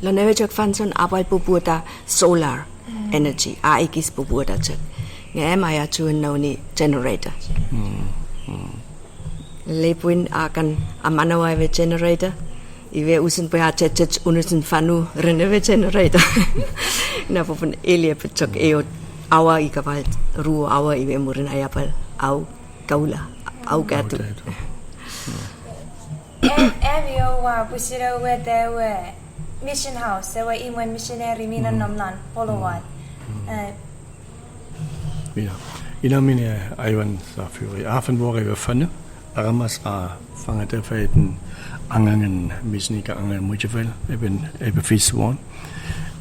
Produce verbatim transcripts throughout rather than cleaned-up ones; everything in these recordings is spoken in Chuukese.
Lon ewe chok fansoun a pwal poputa solar energy, a ekis poputa chok. Nge am aia chuen nouni generator. Lepwin a kan amanaua ewe generator, iwe usun pwe a chechech unusen fanu ren ewe generator. Ina popun eli epwe chok eu awa ika pwal ru awa iwe mwirin aia pwal au kaula, au katu. Ami oua pwisin aueta ewe mission house, ewe imwen misineri mi nonnom lon Polowat. Ina, ina minne aewin sa fori. A fen wor ewe fonu, aramas a fangeta faiten angangen misin ika angangen mwichefel, epen, epwe fis won.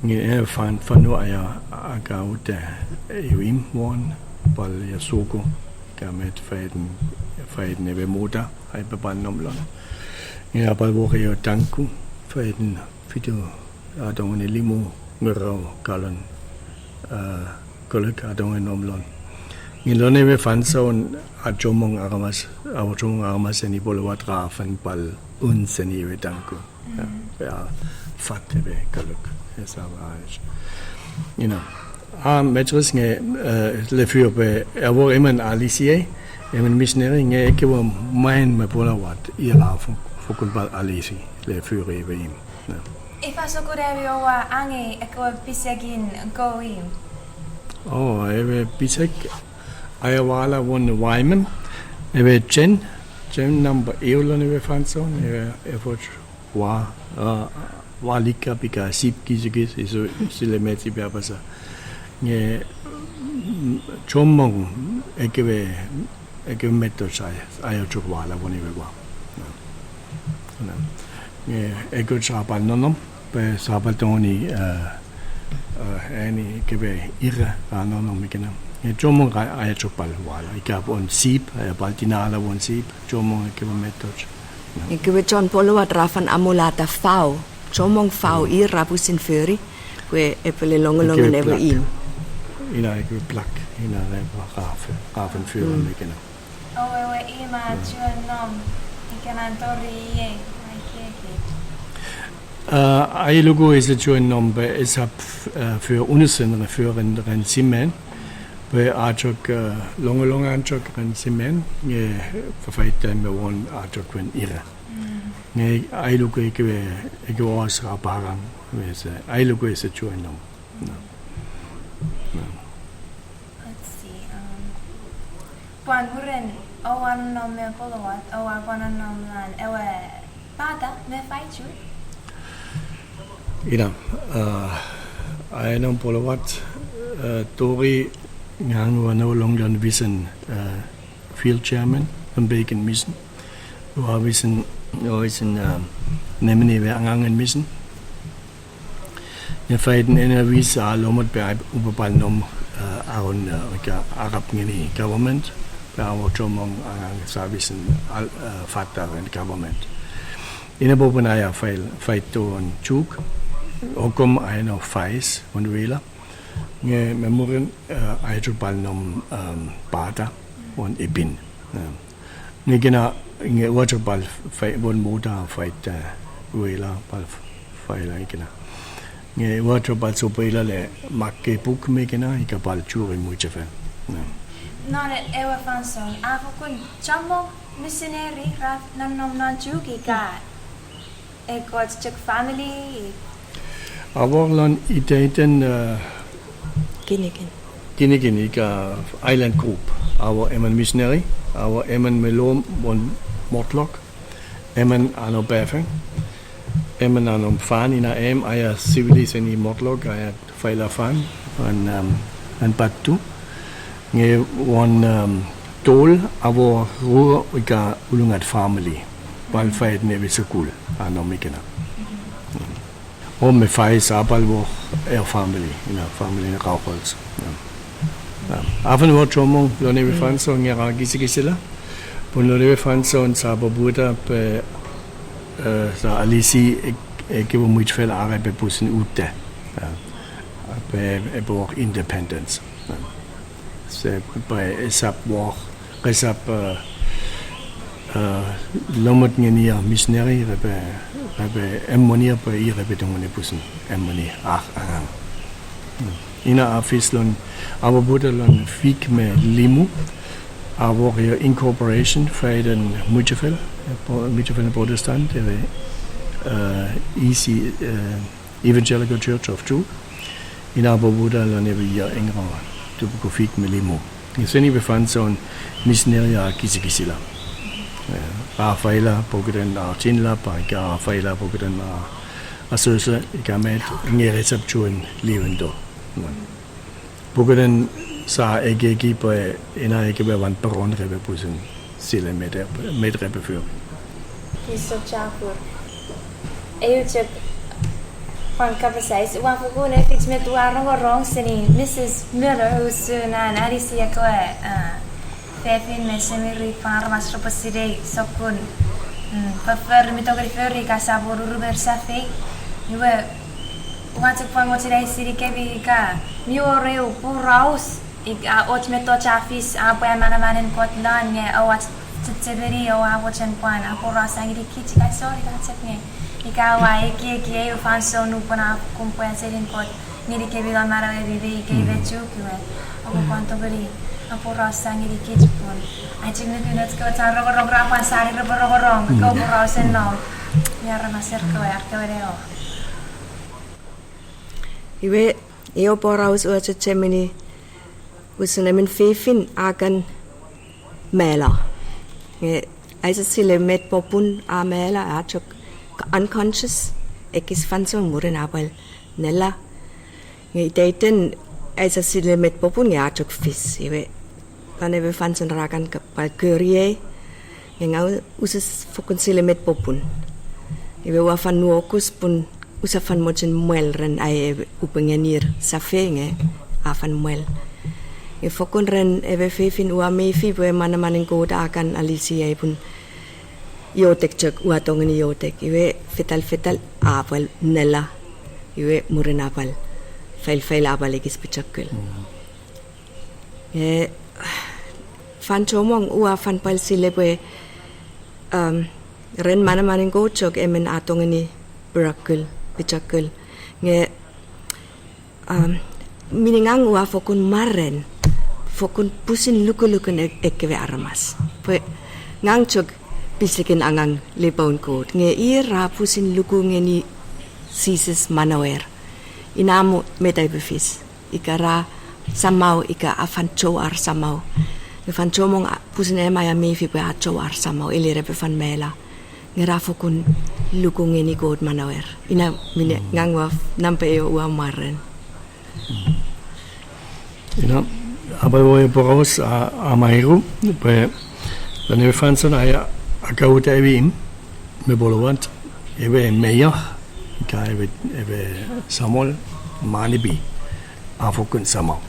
Nge ewe fan, fonu aia akauta ewe imw won, pwal ia soko, ika met faiten, faiten ewe mota, aipwe pwal nom lon. Nge a pwal wor ewe tanku, faiten fitu, a tongeni limu ngerou kalon, a, kolok a tongeni nom lon. Nge lon ewe fansoun a chommong aramas, a wor chommong aramas seni Polowat ra fen pwal un seni ewe tanku. A, fat ewe kolok, esap a, ina. A mecheres nge, e, lefiope, a wor emon alisiei, emon misineri nge ekkewe mwan me Polowat, ir ra fok-, fokkun pwal alisi, lefiope ewe imw. Ifa sokkun ami oua angei ekkewe pisekin kou imw? O, ewe pisek aia wala won Wyman, ewe chen, chen nampa eu lon ewe fansoun, ewe efoch wa, a, wa likap ika sip kisikis, isu, sile met sipwe apasa. Nge, chommong ekkewe, ekkewe mettoch aia, aia chok wala won ewe wa. Nge ekkoch ra pwal nonnom, pwe sa pwal tongeni, a, a, ani kewe ira ra nonnom ikena. Nge chommong aia chok pwal wala. Ika won sip, aia pwal tinala won sip, chommong ekkewe mettoch. Ekkewe chon Polowat ra fen amolata fau. Chommong fau ir ra pwisin fori, pwe epwe le longolongen ewe imw. Ina ekkewe plak, ina ne ra fen, ra fen fori ikena. O ewe imw a chuen nom, ikenan tori iei, ai keki. A, ai luku ese chuen nom pwe esap, a, fori unusen ne fori ren, ren simen, pwe a chok, a, longolongan chok ren simen, nge fefeita me won a chok ren ira. Nge ai luku ekkewe, ekkewe os ra parang, ese, ai luku ese chuen nom. Let's see, um, pwan mwirin oua nonnom me Polowat, oua pwan nonnom lon ewe pata me faichu? Ina, a, aia nom Polowat, a, tori ngang ua no longer wisen, a, field chairman, non pekin misin. Ua wisen, ua wisen, a, nemeni ewe angangen misin. Nge faiten ena wis a lomot pwe upwe pwal nom, a, aron, a, ika arap ngeni government, pwe a wor chommong angang sa wisen, a, fat ren government. Ina popun aia fai, fai to won Chuuk, okkom aia nom fais won Wheeler. Nge me mwirin, a, aia chok pwal nom, um, pata won Ipin. Nge kena, nge ua chok pwal fai, won mota fai, a, Wheeler pwal faila ikena. Nge ua chok pwal sopwela le makkei puk me kena ika pwal churi mwichefel. Non ewe fansoun, a fokkun chommong misineri ra nonnom non Chuuk ika ekkoch chok family? A wor lon iteiten, a, kinikin ika island group. A wor emon misineri, a wor emon me lom won Mortlok, emon a nom Pafang, emon a nom Fan, ina am aia siwili seni Mortlok, aia faila Fan, an, um, an Pattu. Nge won, um, Tol a wor ru ika ulungat family. Pwal faiten ewe sukul a nom ikena. O me fais a pwal wor ew family, ina family ne Kaukols. A fen wor chommong lon ewe fansoun nge ra kisikisila. Pun lon ewe fansoun sa poputa pwe, e, sa alisi ek-, ekkewe mwichfel are pwe pusin uta. E, pwe epwe wor independence. Se pwe esap wor, esap, e, e, lomot ngeni misineri repwe Epwe emweni pwe ir epwe tongeni pusin emweni ar angang. Ina a fis lon, a poputa lon fik me limu, a wor ew incorporation fan iten Mwichefel, eh, po-, Mwichefel Protestant, ewe, eh, E C, eh, Evangelical Church of Chuuk. Ina a poputa lon ewe ier engon me tiwepuku fik me limu. Nge seni ewe fansoun misineri a kisikisila. Eh, ra feila pokiten ar chinlap, ika ra feila pokiten ar asoso, ika met, nge resap chuen liwinto. Pokiten sia ekieki pwe ina ekkewe wan poraus repwe pusin sile met, met repwe fori. Kiso chapur. Eu chok pwan kapas eis, ua fokkun efich met ua rongorong seni Missus Miller usun an anisi ekkewe, ah, fefin me semirit pwan aramas repwe sinei sokkun, mm, foffor mi tongeni fori ika sap wor urumer safei. Iwe, ua chok pwan mochen eisini kemi ika mi wor eu poraus, ika och mettoch a fis a pwe manamanen Kot lon nge oua chechemeni, oua mochen pwan aporausa ngeni kich ika sori ika chok nge ika oua ekieki eu fansoun nupwen a fokkun pwa senin Kot ngeni kemi lon manauemi me ikei me Chuuk, iwe oupwe pwan tongeni aporausa ngeni kich pun ai chok nuku nouch kewe chon rongorong ra pwan sani repwe rongorong ekkewe porausen nom me aramaser kewe ar kewe ne o. Iwe, eu poraus ua chechemeni usun emon fefin a kan mala. Nge aisa sile met popun a mala, a chok unconscious, ekis fansoun mwirin a pwal nela. Nge iteiten aisa sile met popun nge a chok fis. Iwe, lon ewe fansoun ra kan ka-, pwal koriei, nge ngang use fokkun sile met popun. Iwe ua fen nuokus pun use fen mochen mwel ren ai ewe upwe ngenir safei nge a fen mwel. Nge fokkun ren ewe fefin ua mefi pwe manamanen Kot a kan alisi ai pun iotek chok, ua tongeni iotek. Iwe fetal fetal a pwal nela. Iwe mwirin a pwal failfail a pwal ekis pichokul. Nge fan chommong ua fen pwal sile pwe, um, ren manamanen Kot chok emon a tongeni pichokul, pichokul. Nge, um, mine ngang ua fokkun mwaren, fokkun pusin lukulukun ek-, ekkewe aramas. Pwe ngang chok pisekin angang lepoun Kot. Nge ir ra pusin luku ngeni Jises manauer. Ina mo met aipwe fis. Ika ra samau, ika a fen chou ar samau. Nge fan chommong a, pusin am aia mefi pwe a chou ar samau, eli repwe fen mala. Nge ra fokkun luku ngeni Kot manauer. Ina mine ngang ua, nampa eu ua mwaren. Ina, a pwal wor eu poraus a, a mairu, pwe lon ewe fansoun aia, a kauta ewe imw me polowan, ewe mayor, ika ewe, ewe samol, Manepi, a fokkun samau.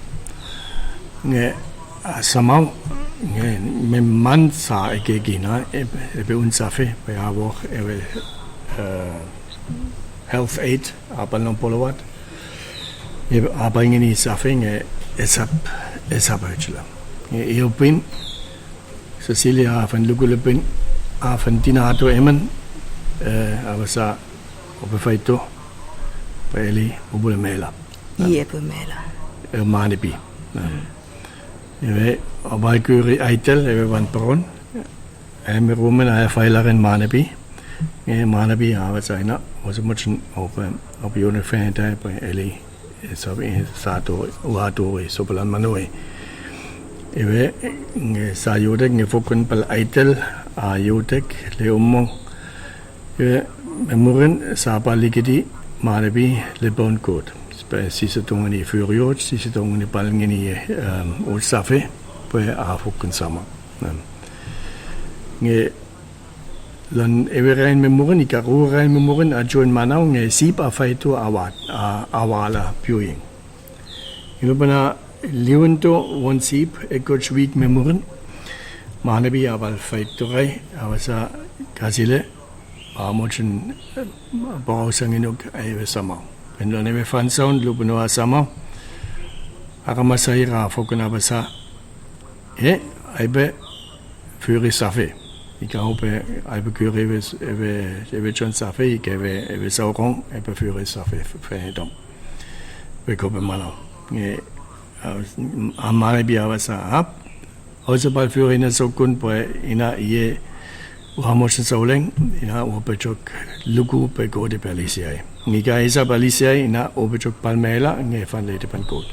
Nge, a samau, nge me mwan sa ekieki na, ep-, epwe un safei, pwe a wor ewe, eh, health aid, a pwal non polowan. Epwe, a pwal ngeni safei nge esap, esap ochula. Nge eu pwin, Cecilia a fen luku lepwin, a fen tinato emon, eh, a apasa, oupwe feito, pwe eli, oupwe mala. Ie epwe mala. Eh, Manepi. Iwe, a pwal kori Aitel, ewe wan poron. Ami ruemon aia failaren Manepi. Nge Manepi a apasa ina, use mochen oupwe, oupwe iotek fan itai pwe eli, eh, sap-, eh, sa to-, ua tori sopwolon manauei. Iwe, nge sa iotek, nge fokkun pwal Aitel a iotek le chommong. Iwe, me mwirin sa pwal likiti Manepi lepoun Kot. Pwe sise tongeni fori och, sise tongeni pwal ngeni, um, och safei, pwe a fokkun samau. Nge lon ewe ranin me mwirin, ika ru ranin me mwirin, a chuen manau nge sip a feito a wa-, a, a wala pioing. Nge lupwen a liwinto won sip ekkoch wik me mwirin, Manepi a pwal feito rei, a apasa, Kasile, ua mochen, eh, porausa ngonuk ai ewe samau. Pwe lon ewe fansoun lupwen ua samau, aramas ra fokkun apasa, e, aipwe fori safei. Ika oupwe, aipwe kori ewe, ewe, ewe chon safei, ika ewe, ewe soukong, epwe fori safei, fe-, fenetom. Pwe kopwe manau. Nge, a, a manaman pwe a apasa, ap, ouse pwal fori ena sokkun pwe ina ie ua mochen souleng, ina oupwe chok luku pwe Kot epwe alisiei. Nge ika esap alisiei, ina oupwe chok pwal mala, nge fan letipen Kot.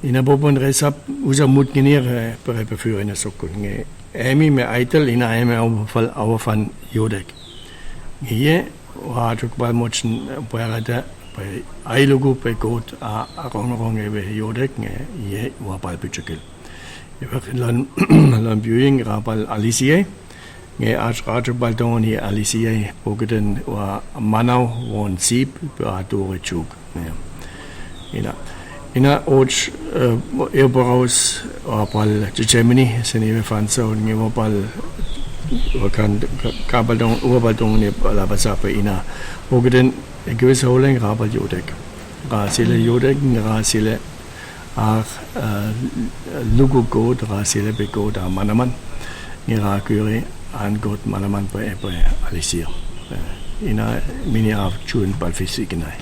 Ina popun resap, usap mut ngenir, eh, pwe repwe fori ena sokkun. Nge ami me idol, ina ami oua fal-, oua fan iotek. Nge ie, ua chok pwal mochen pwarata, pwe ai luku pwe Kot a, a rongorong ewe iotek, nge ie ua pwal pochokul. Iwe lon, lon pioing ra pwal alisiei, nge ach, ach pwal tongeni alisiei pokiten ua manau won sip pwe a tori chuk. Ina, ina och, eh, eu poraus ua pwal chechemeni seni ewe fansoun nge ua pwal, ua kan, ka pwal tong-, ua pwal tongeni pwal apasa pwe ina pokiten ekkewe souleng ra pwal iotek. Ra sile iotek, nge ra sile ar, eh, luku Kot, ra sile pwe Kot a manaman, nge ra kori an Kot manaman pwe epwe alisir. Eh, ina minne a chuen pwal fis ikenai.